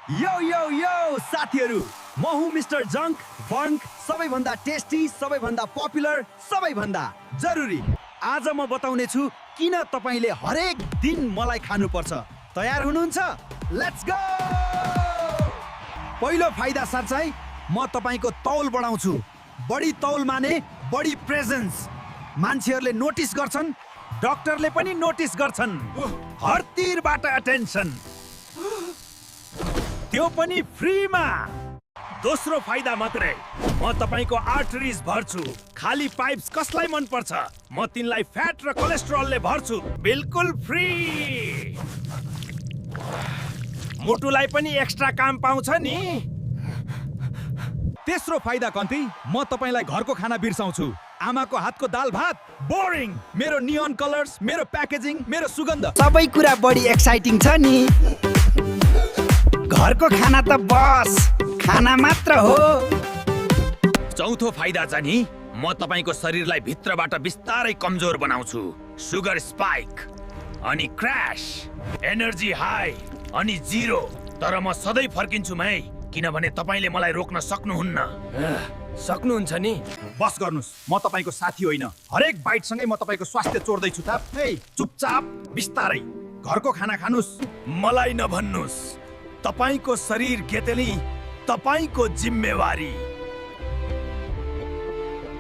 यो यो यो साथीहरु, म हुँ मिस्टर जंक बंक, सबैभन्दा टेस्टी, सबैभन्दा पपुलर, सबैभन्दा जरुरी। आज म बताउने छु किन तपाईले हरेक दिन मलाई खानुपर्छ। तयार हुनुहुन्छ? Let's go. पहिलो फाइदा साँच्चै म तपाईको तौल बढाउँछु। बढी तौल माने बढी प्रेजेन्स। मान्छेहरूले नोटिस गर्छन्, डाक्टरले पनि नोटिस गर्छन्। हरतिरबाट अटेन्सन, त्यो पनि फ्रीमा। दोस्रो फाइदा मात्रै, म तपाईको आर्टरिज भर्छु। खाली पाइप्स कसलाई मन पर्छ? म तिनलाई फ्याट र कोलेस्ट्रोलले भर्छु, बिल्कुल फ्री। मुटुलाई पनि एक्स्ट्रा काम पाउँछ नि। तेस्रो फाइदा कन्ती, म तपाईलाई घरको खाना बिर्साउँछु। आमाको हातको दाल भात बोरिङ। मेरो नियन कलर्स, मेरो प्याकेजिङ, मेरो सुगन्ध, सबै कुरा बढी एक्साइटिङ छ नि। घरको खाना त बस खाना मात्र हो। चौथो फाइदा चाहिँ नि, म तपाईको शरीरलाई भित्रबाट बिस्तारै कमजोर बनाउँछु। सुगर स्पाइक अनि क्र्यास, एनर्जी हाई अनि जिरो। तर म सधैँ फर्किन्छु मै, किनभने तपाईले मलाई रोक्न सक्नुहुन्न। सक्नुहुन्छ नि। बस गर्नुस्, म तपाईको साथी होइन। हरेक बाइट सँगै म तपाईको स्वास्थ्य चोर्दै छु त। चुपचाप बिस्तारै घरको खाना खानुस्। मलाई नभन्नुस्। तपाईको शरीर गेतेली, तपाईको जिम्मेवारी।